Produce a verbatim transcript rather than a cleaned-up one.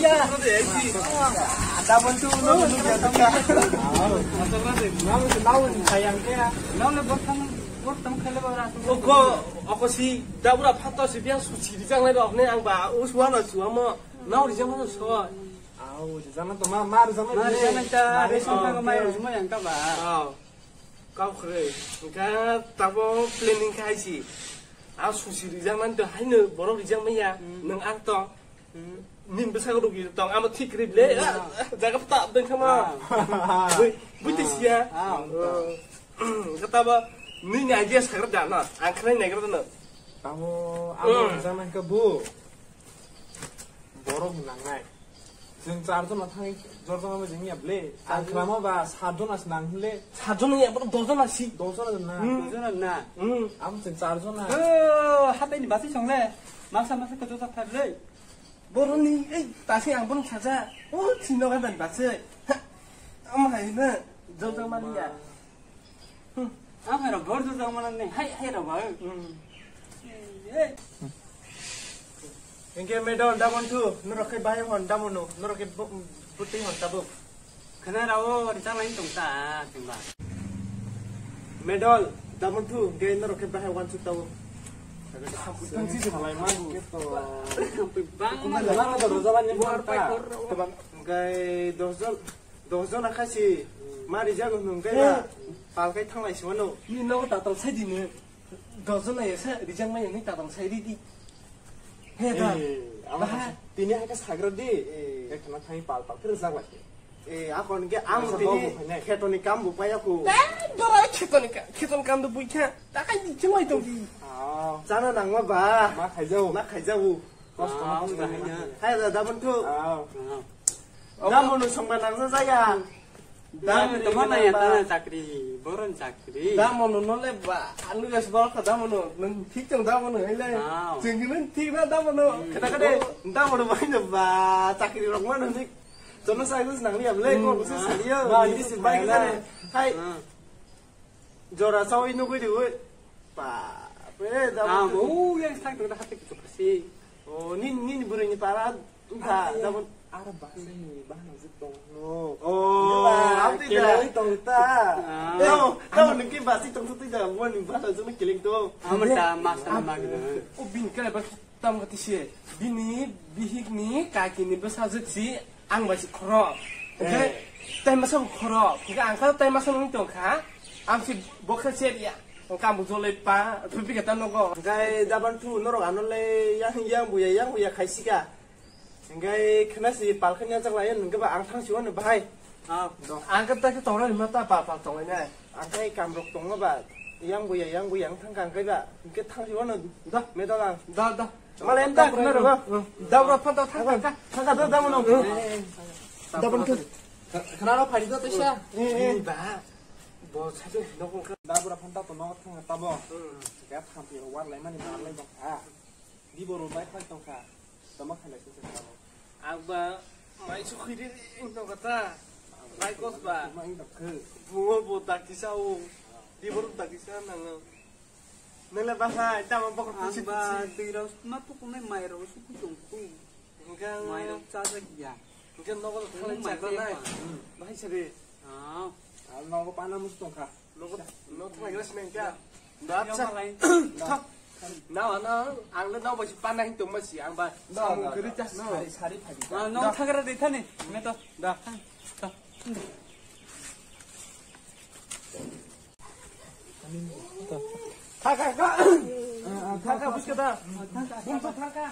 Iya. Ada bantu, no, no, ya, tak. Mau, mau, sayang, ya. Mau, no, buat kamu, buat kamu kalau orang. Oko, oko si, dabura phato si, biang suci di jang lai dok ne, ang ba, uswa na suwa mo, nau di jang mo so. Au, di jang na to ma, ma di jang na. Ma di jang na ta, ma di jang na, ma di jang na yang ka ba. Au. Kau khrwi. Engka tabo planning khai si. A susi rijak man to haino borok rijak maya. Hmm. Nang ang to. Hmm. Nin bwsa ko rugi tong amo thik kri ble. Hmm. Ah, jaga pta deng khama. Ah. Bui, bui ti sia. Ah, ah. Engka tabo nini idea sagra da na. Ang khnai nai gra na. Tamo amo rijak man ka bu. Borok nangnai. Chwng char jona thangwi jor jona bai jeng ya ble. Ang khlama ba sat jona se nang hwnle. Sat jona ya, bono dos jona si. Dos jona na. Hmm. Dos jona na. Hmm. Amo chwng char jona. Oh, hatai ni basi songle. Masa masa ko jota thar le. Boroni, ei, tasi ang bono saja. Oh, chino ga dan basi. Ha. Amo hai na. Jor jona mani ya. Hmm. Ang hai rok bor jor jona mani. Hai, hai rok ba. Hmm. Eh. Hingke medal damon thu, norok khe bahai hon damono, norok khe bu-, butwi hon tabuk. Khana rao rijak lai tong ta, tengba. Medal damon thu, hingke norok khe bahai wansuk tabuk. Tong si salai ma. Bang. Hingke dos jon, dos jon akha si ma rijak hwn hingke ba pal kai thanglai si mano. Ni nogo tatal sai di ne. Dos jon nai sa rijak mai ni tatal sai di di. He da. Eh, ama bahai. Tini hai ka sagra di. Eh. Ekna thai pal pal khe rijak lai. Eh, akon ke ang tini khetoni kam bo paya ku. Dora khetoni ka, khetoni kam do bui kha. Ta kai di chimai tong di. Ah. Chana nang ma ba. Ma khaijao. Ma khaijao. Kosto ma kosto. Hai da, da bun thu. Ah. Damono songba nangsa jaya. Dam toma na ya ta chakri, boron chakri. Damono no le ba, anu gas ba ka damono, nang thik tong damono hele. Chengin thik na damono. Kada kada damono bai na ba, chakri rok mano ni. Jono sai gus nang liam le ko gus sai yo. Ba ni si bai ka ne. Hai. Jora sawi nugui di ui. Ba, pe da. Ah, mo yang sang tu dah hati kita pasti. Oh, ni ni ni burung ni para. Ba, da pun. Ara ba sini bahan zik tong. No. Oh, amti da. Tong ta. Tau, tau niki basi tong tu da mo ni ba da zuni kiling tu. Amta mas na mag. O bin kala ba tam kati si. Bini bihik ni kaki ni basa zik si. Ang bai si khorok. Hingke tai masa bo khorok. Hingke ang kha tai masa nung tong kha. Ang si bokha se ya. Ang kamu jolai pa, rupi kata nogo. Hingke daban thu norok ano le yang, yang buya, yang buya khai sika. Hingke khna si pal khna jak lai, hingke ba ang thang si wano bahai. Ah. Ang kata ke tongra ni mata pal pal tonglai nai. Ang kai kam rok tongo ba. Yang buya, yang buya ang thang kang kai ba. Hingke thang si wano. Da. Medal ang. Da, da. Malai enta khna ro. Dabra phanta thang thang. Thang ka da da mono. Dabra phanta. Khna ro phari da tesa. Eh, eh. Ba. Bo sa se no ko. Dabra phanta to no thang ta bo. Ya thang pi war lai mani mar lai ba. Di bo ro bai phai tong kha. Tama khalai se se. Agba mai su khiri no kata. Mai kos ba. Mai dok. Mo bo dakti sa o. Di bo dakti sa nang. Nela bahai, tamo bokor kusi kusi. Ang ba twi rok ma tukunai mai rok suku tong tu. Hingke ang mai rok chaja giya. Hingke nogo thalai mai chaja nai. Bahai sabi. Ah. Nogo pana mus tongkha. Nogo no thalai gras nengka. Acha. Na na ang le nogo si pana hin tong masi ang ba. Samung kiri chas no. Sari sari phadi. No thagra de thani. Me to. Da. Thaka ka. Thaka buska da. Bumsa thaka.